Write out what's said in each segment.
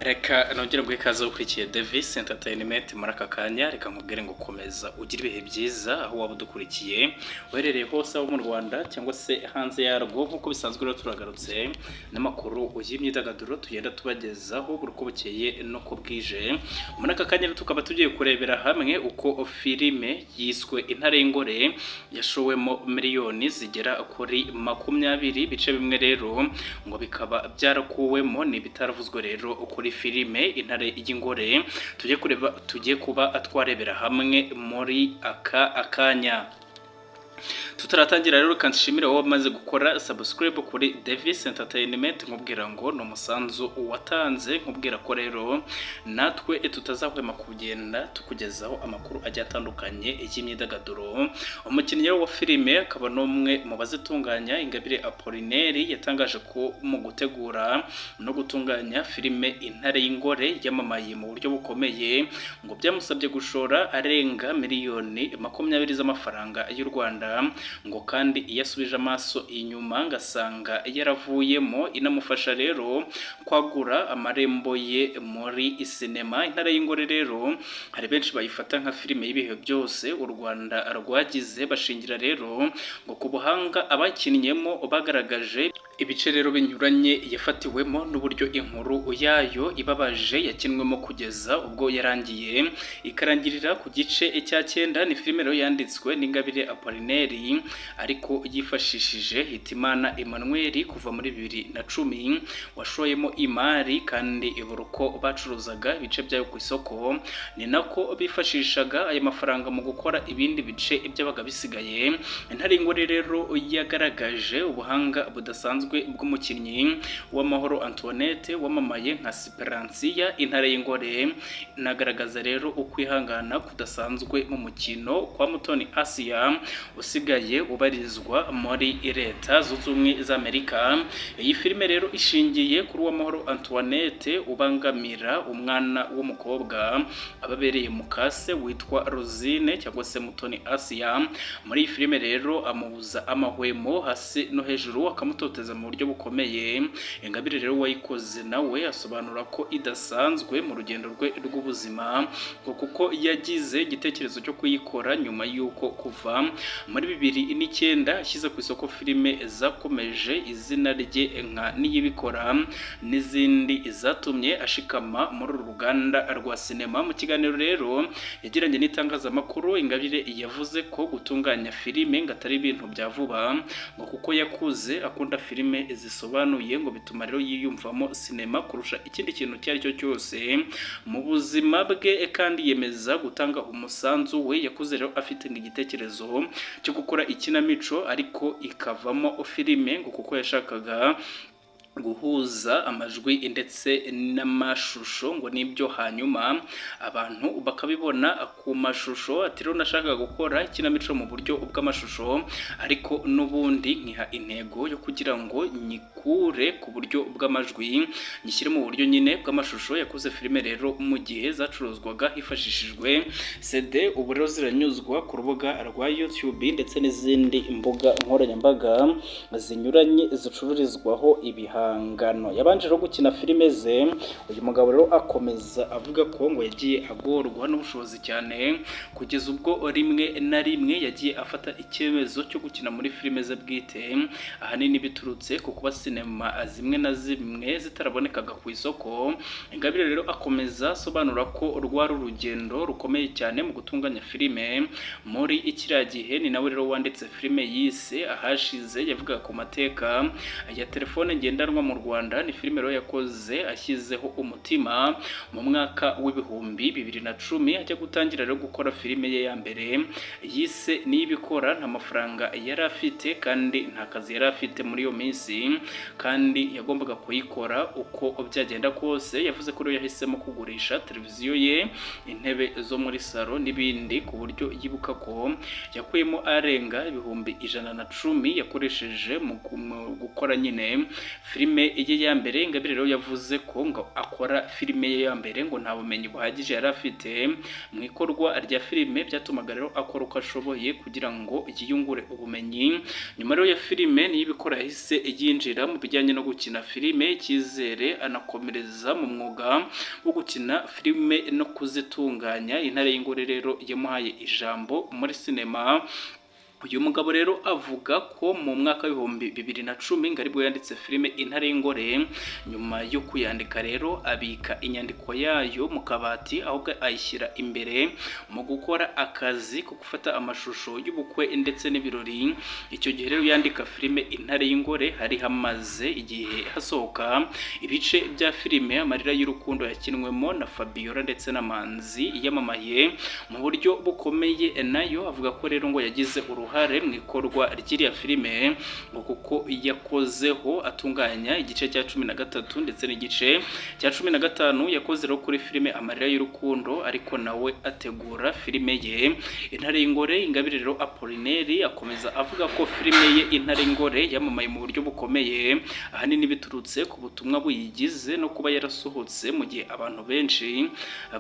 Reka nongere guha ikaze ukurikiye Davis Entertainment muri aka kanya. Reka nkubwire ngo komeza ugire ibihe byiza aho waba udukurikiye uherereye hose, aho mu Rwanda cyangwa se hanze yarwo. Nk'uko bisanzwe rero, turagarutse n'amakuru y'imyidagaduro tugenda tubagezaho buri uko bukeye no ko bwije. Muri aka kanya rero tukaba tugiye kurebera hamwe uko filime yiswe Intare y'Ingore yashowemo miliyoni zigera kuri 20, ibice bimwe rero ngo bikaba byarakuwemo. Ni ibitaravuzwe rero kuri filime Intare y'Ingore tujye kureba, tugiye kuba twarebera hamwe muri aka akanya. Tutaratangira rero, reka nshimire wowe wamaze gukora subscribe kuri Davis Entertainment, nkubwira ngo ni umusanzu watanze, nkubwira ko rero natwe tutazahwema kugenda tukugezaho amakuru agiye atandukanye y'imyidagaduro. Umukinnyi wa filime akaba n'umwe mu bazitunganya, Ingabire Apollinaire, yatangaje ko mu gutegura no gutunganya filime Intare y'Ingore yamamaye mu buryo bukomeye, ngo byamusabye gushora arenga miliyoni 20 z'amafaranga y'u Rwanda, ngo kandi iyo asubije amaso inyuma ngasanga yaravuyemo inamufasha rero kwagura amarembo ye muri sinema. Intare y'Ingore rero hari benshi bayifata nka filime y'ibihe byose u Rwanda rwagize, bashingira rero ngo ku buhanga abakinnyemo bagaragaje, ibice rero binyuranye yafatiwemo n'uburyo inkuru yayo ibabaje yakinwemo kugeza ubwo yarangiye, ikarangirira ku gice cya cyenda. Ni filime rero yanditswe n'Ingabire Apollinaire ariko yifashishije Hitimana Emmanuel kuva muri 2010 washoyemo imari, kandi ibura uko bacuruzaga ibice byayo ku isoko, ni nako bifashishaga aya mafaranga mu gukora ibindi bice byabaga bisigaye. Intare y'Ingore rero yagaragaje ubuhanga budasanzwe bw'umukinnyi w'Amahoro Antoinette wamamaye nka Siperansiya Intare y'Ingore, inagaragaza rero ukwihangana kudasanzwe mu mukino kwa Mutoni Asia usigaye ubarizwa muri Leta Zunze Ubumwe za Amerika. Iyi filime rero ishingiye kuri Uwamahoro Antoinette ubangamira umwana w'umukobwa ababereye mukase witwa Rosine cyangwa se Mutoni Asia. Muri iyi filime rero amubuza amahwemo hasi no hejuru, akamutoteza mu buryo bukomeye. Ingabire rero wayikoze nawe asobanura ko idasanzwe mu rugendo rwe rw'ubuzima, ngo kuko yagize igitekerezo cyo kuyikora nyuma y'uko kuva muri 2009 ashyize ku isoko filime zakomeje izina rye nka Niyibikora n'izindi zatumye ashikama muri uru ruganda rwa sinema. Mu kiganiro rero yagiranye n'itangazamakuru, Ingabire yavuze ko gutunganya filime ngo atari ibintu bya vuba, ngo kuko yakuze akunda filime zisobanuye, ngo bituma rero yiyumvamo sinema kurusha ikindi kintu icyo ari cyo cyose mu buzima bwe, kandi yemeza gutanga umusanzu we. Yakuze rero afite igitekerezo cyo gukora ikinamico ariko ikavamo filime, ngo kuko yashakaga guhuza amajwi ndetse n'amashusho, ngo nibyo hanyuma abantu bakabibona ku mashusho. Ati rero nashakaga gukora ikinamico mu buryo bw'amashusho, ariko n'ubundi nkiha intego yo kugira ngo nyikure ku buryo bw'amajwi nyishyire mu buryo nyine bw'amashusho. Yakoze filime rero mu gihe zacuruzwaga hifashishijwe CD, ubu rero ziranyuzwa ku rubuga rwa YouTube ndetse n'izindi mbuga nkoranyambaga zinyuranye zicururizwaho ibihangano. Yabanje rero gukina filime ze. Uyu mugabo rero akomeza avuga ko ngo yagiye agorwa n'ubushobozi cyane, kugeza ubwo rimwe na rimwe yagiye afata icyemezo cyo gukina muri filime ze bwite, ahanini biturutse ku kuba sinema zimwe na zimwe zitarabonekaga ku isoko. Ingabire rero akomeza asobanura ko rwari urugendo rukomeye cyane mu gutunganya filime muri kiriya gihe. Ni nawe rero wanditse filime yise Ahashize yavugaga ku mateka ya telefone ngendanwa mu Rwanda. Ni filime rero yakoze ashyizeho umutima mu mwaka w'2010. Ajya gutangira rero gukora filime ye ya mbere yise Niyibikora, nta mafaranga yari afite kandi nta kazi yari afite muri iyo minsi, kandi yagombaga kuyikora uko byagenda kose. Yavuze ko rero yahisemo kugurisha televiziyo ye, intebe zo muri salo n'ibindi, ku buryo yibuka ko yakuyemo arenga 110,000 yakoresheje mu gukora nyine filime. Filime ye ya mbere, Ingabire rero yavuze ko ngo akora filime ye ya mbere ngo nta bumenyi buhagije yari afite mu ikorwa rya filime, byatumaga rero akora uko ashoboye kugira ngo yiyungure ubumenyi. Nyuma rero ya filime Niyibikora, yahise yinjira mu bijyanye no gukina filime Icyizere, anakomereza mu mwuga wo gukina filime no kuzitunganya. Intare y'Ingore rero yamuhaye ijambo muri sinema. Uyu mugabo rero avuga ko mu mwaka w'2010 ngo aribwo yanditse filime Intare y'Ingore. Nyuma yo kuyandika rero, abika inyandiko yayo mu kabati, ahubwo ayishyira imbere mu gukora akazi ko gufata amashusho y'ubukwe ndetse n'ibirori. Icyo gihe rero yandika filime Intare y'Ingore, hari hamaze igihe hasohoka ibice bya filime Amarira y'Urukundo yakinwemo na Fabiola ndetse na Manzi, yamamaye mu buryo bukomeye nayo. Avuga ko rero ngo yagize uruhare mu ikorwa ry'iriya filime, ngo kuko yakozeho atunganya igice cya 13 ndetse n'igice cya 15. Yakoze rero kuri filime Amarira y'Urukundo, ariko nawe ategura filime ye Intare y'Ingore. Ingabire rero Apollinaire akomeza avuga ko filime ye Intare y'Ingore yamamaye mu buryo bukomeye, ahanini biturutse ku butumwa buyigize no kuba yarasohotse mu gihe abantu benshi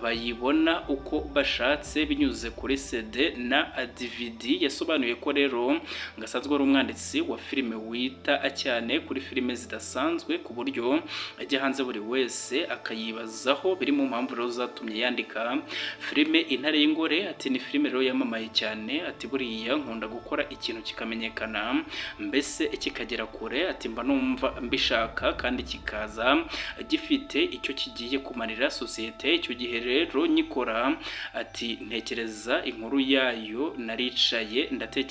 bayibona uko bashatse binyuze kuri CD na DVD. Yasobanuye ko rero ngo asanzwe ari umwanditsi wa filime wita cyane kuri filime zidasanzwe, ku buryo ajya hanze buri wese akayibazaho, biri mu mpamvu rero zatumye yandika filime Intare y'Ingore. Ati: "Ni filime rero yamamaye cyane." Ati: "Buriya nkunda gukora ikintu kikamenyekana, mbese kikagera kure." Ati: "Mba numva mbishaka kandi kikaza gifite icyo kigiye kumarira sosiyete." Icyo gihe rero nyikora, ati ntekereza inkuru yayo, naricaye ndatekereza.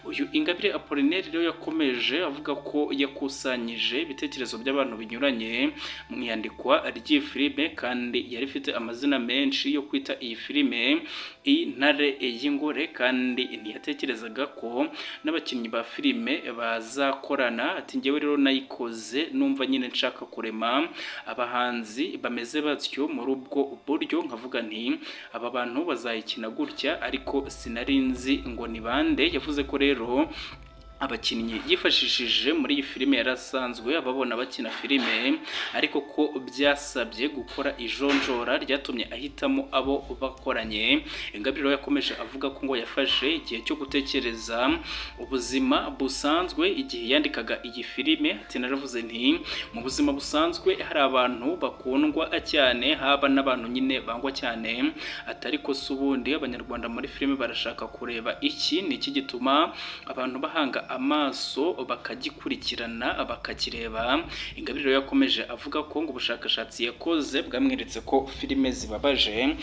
Uyu Ingabire Apollinaire rero yakomeje avuga ko yakusanyije ibitekerezo by'abantu binyuranye mu iyandikwa ry'iyi filime, kandi yari ifite amazina menshi yo kwita iyi filime Intare y'Ingore, kandi ntiyatekerezaga ko n'abakinnyi ba filime bazakorana. Ati: "Njyewe rero nayikoze numva nyine nshaka kurema abahanzi bameze batyo muri ubwo buryo, nkavuga nti aba bantu bazayikina gutya, ariko sinari nzi ngo ni bande." Yavuze ko rero abakinnyi yifashishije muri iyi filime yari asanzwe ababona bakina filime, ariko ko byasabye gukora ijonjora ryatumye ahitamo abo bakoranye. Ingabire rero yakomeje avuga ko ngo yafashe igihe cyo gutekereza ubuzima busanzwe igihe yandikaga iyi filime. Ati: "Naravuze nti mu buzima busanzwe hari abantu bakundwa cyane, haba n'abantu nyine bangwa cyane." Ati: "Ariko se ubundi Abanyarwanda muri filime barashaka kureba iki? Ni iki gituma abantu bahanga amaso bakagikurikirana, bakakireba?" Ingabire rero yakomeje avuga ko ngo ubushakashatsi yakoze bwamweretse ko filime zibabaje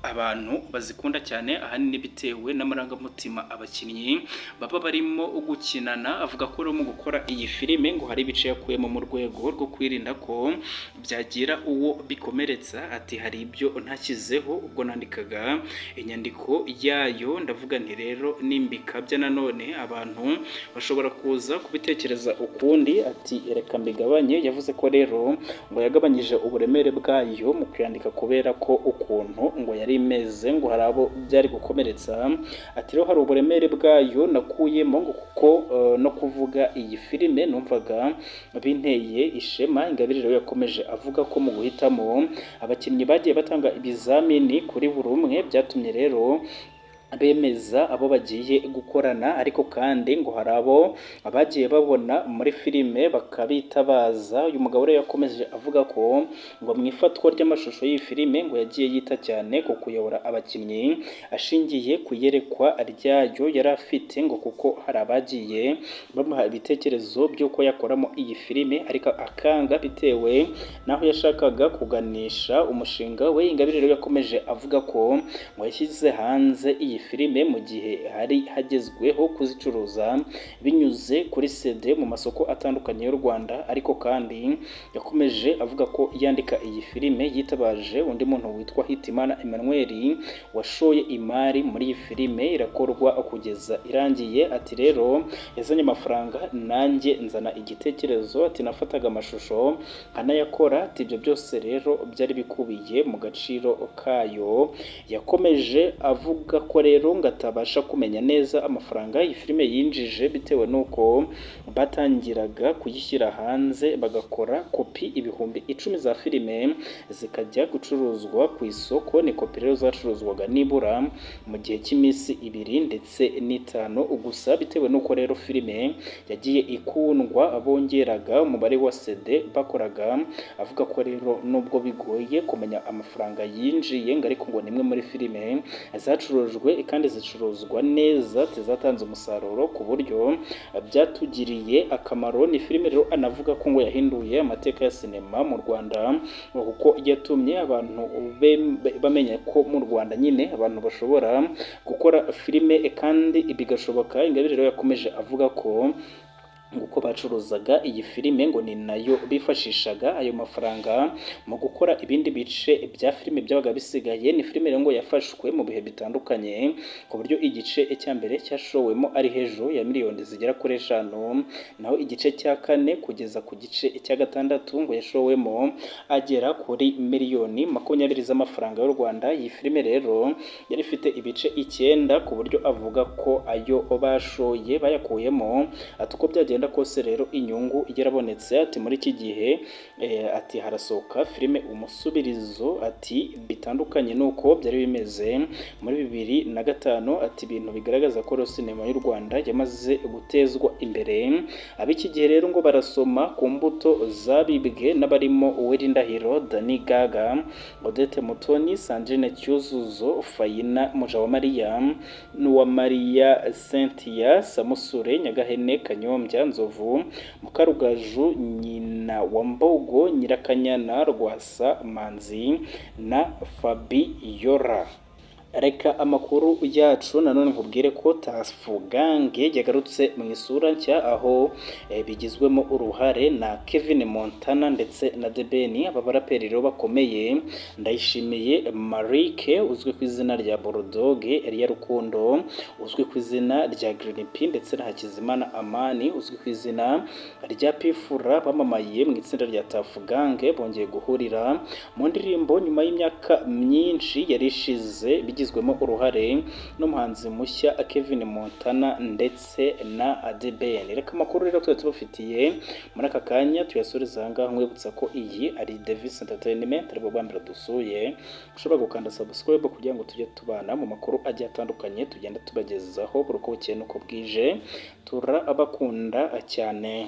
abantu bazikunda cyane, ahanini bitewe n'amarangamutima abakinnyi baba barimo gukinana. Avuga ko rero mu gukora iyi filime ngo hari ibice yakuyemo mu rwego rwo kwirinda ko byagira uwo bikomeretsa. Ati: "Hari ibyo ntashyizeho ubwo nandikaga inyandiko yayo, ndavuga nti rero nimbikabya nanone abantu bashobora kuza kubitekereza ukundi." Ati: "Reka mbigabanye." Yavuze ko rero ngo yagabanyije uburemere bwayo mu kuyandika kubera ko ukuntu ngo yari imeze ngo hari abo byari gukomeretsa. Ati: "Rero hari uburemere bwayo nakuyemo, ngo kuko no kuvuga iyi filime numvaga binteye ishema." Ingabire rero yakomeje avuga ko mu guhitamo abakinnyi bagiye batanga ibizamini kuri buri umwe, byatumye rero bemeza abo bagiye gukorana, ariko kandi ngo hari abo bagiye babona muri filime bakabitabaza. Uyu mugabo rero yakomeje avuga ko ngo mu ifatwa ry'amashusho y'iyi filime ngo yagiye yita cyane ku kuyobora abakinnyi ashingiye ku iyerekwa ryayo yari afite, ngo kuko hari abagiye bamuha ibitekerezo by'uko yakoramo iyi filime ariko akanga bitewe n'aho yashakaga kuganisha umushinga we. Ingabire rero yakomeje avuga ko ngo yashyize hanze iyi filime mu gihe hari hagezweho kuzicuruza binyuze kuri CD mu masoko atandukanye y'u Rwanda. Ariko kandi yakomeje avuga ko yandika iyi filime yitabaje undi muntu witwa Hitimana Emmanuel washoye imari muri iyi filime, irakorwa kugeza irangiye. Ati: "Rero yazanye amafaranga, nanjye nzana igitekerezo." Ati: "Nafataga amashusho nkanayakora." Ati: "Ibyo byose rero byari bikubiye mu gaciro kayo." Yakomeje avuga ko rero ngo atabasha kumenya neza amafaranga iyi filime yinjije, bitewe n'uko batangiraga kuyishyira hanze bagakora kopi 10,000 za filime zikajya gucuruzwa ku isoko. Ni kopi rero zacuruzwaga nibura mu gihe cy'iminsi 2 ndetse n'5 gusa. Bitewe n'uko rero filime yagiye ikundwa, bongeraga umubare wa CD bakoraga. Avuga ko rero nubwo bigoye kumenya amafaranga yinjiye, ngo ariko ngo ni imwe muri filime zacurujwe kandi zicuruzwa neza, zizatanze umusaruro ku buryo byatugiriye akamaro. Ni filime rero anavuga ko ngo yahinduye amateka ya sinema mu Rwanda, kuko yatumye abantu bamenya ko mu Rwanda nyine abantu bashobora gukora filime kandi bigashoboka. Ingabire rero yakomeje avuga ko uko bacuruzaga iyi filime ngo ni nayo bifashishaga ayo mafaranga mu gukora ibindi bice bya filime byabaga bisigaye. Ni filime rero ngo yafashwe mu bihe bitandukanye, ku buryo igice cya mbere cyashowemo ari hejuru ya miliyoni zigera kuri 5, naho igice cya kane kugeza ku gice cya gatandatu ngo yashowemo agera kuri miliyoni 20 z'amafaranga y'u Rwanda. Iyi filime rero yari ifite ibice 9, ku buryo avuga ko ayo bashoye bayakuyemo. Ati uko byagenda kose rero inyungu yarabonetse. Ati muri iki gihe ati harasohoka filime Umusubirizo, ati bitandukanye nuko byari bimeze muri 2005. Ati ibintu bigaragaza ko sinema y'u Rwanda yamaze gutezwa imbere. Ab'iki gihe rero ngo barasoma ku mbuto zabibwe n'abarimo Uwera Dani Gaga, Odette Mutoni, Sandrine Cyuzuzo, Fayina Mujawamariya, N'uwamariya Cynthia, Samusure, Nyagahene, Kanyombya, Nzovu, Mukarugaju, Nyina wa Mbogo, Nyirakanyana, Rwasa, Manzi na Fabiola. Reka amakuru yacu nanone nkubwire ko Tuff Gang yagarutse mu isura nshya, aho bigizwemo uruhare na Kevin Montana ndetse na The Ben. Aba baraperi rero bakomeye, Ndayishimiye Marike uzwi ku izina rya Bulldog, Elia Rukundo uzwi ku izina rya Green P ndetse na Hakizimana Amani uzwi ku izina rya P Fla, bamamaye mu itsinda rya Tuff Gang, bongeye guhurira mu ndirimbo nyuma y'imyaka myinshi yari ishize, bigizwemo uruhare n'umuhanzi mushya Kevin Montana ndetse na The Ben. Reka amakuru rero tuba tubafitiye muri aka kanya tuyasoreza aha ngaha, nkwibutsa ko iyi ari Davis Entertainment, aribwo bwa mbere dusuye, ushobora gukanda subscribe kugira ngo tujye tubana mu makuru agiye atandukanye tugenda tubagezaho buri uko bukeye n'uko bwije. Turabakunda cyane.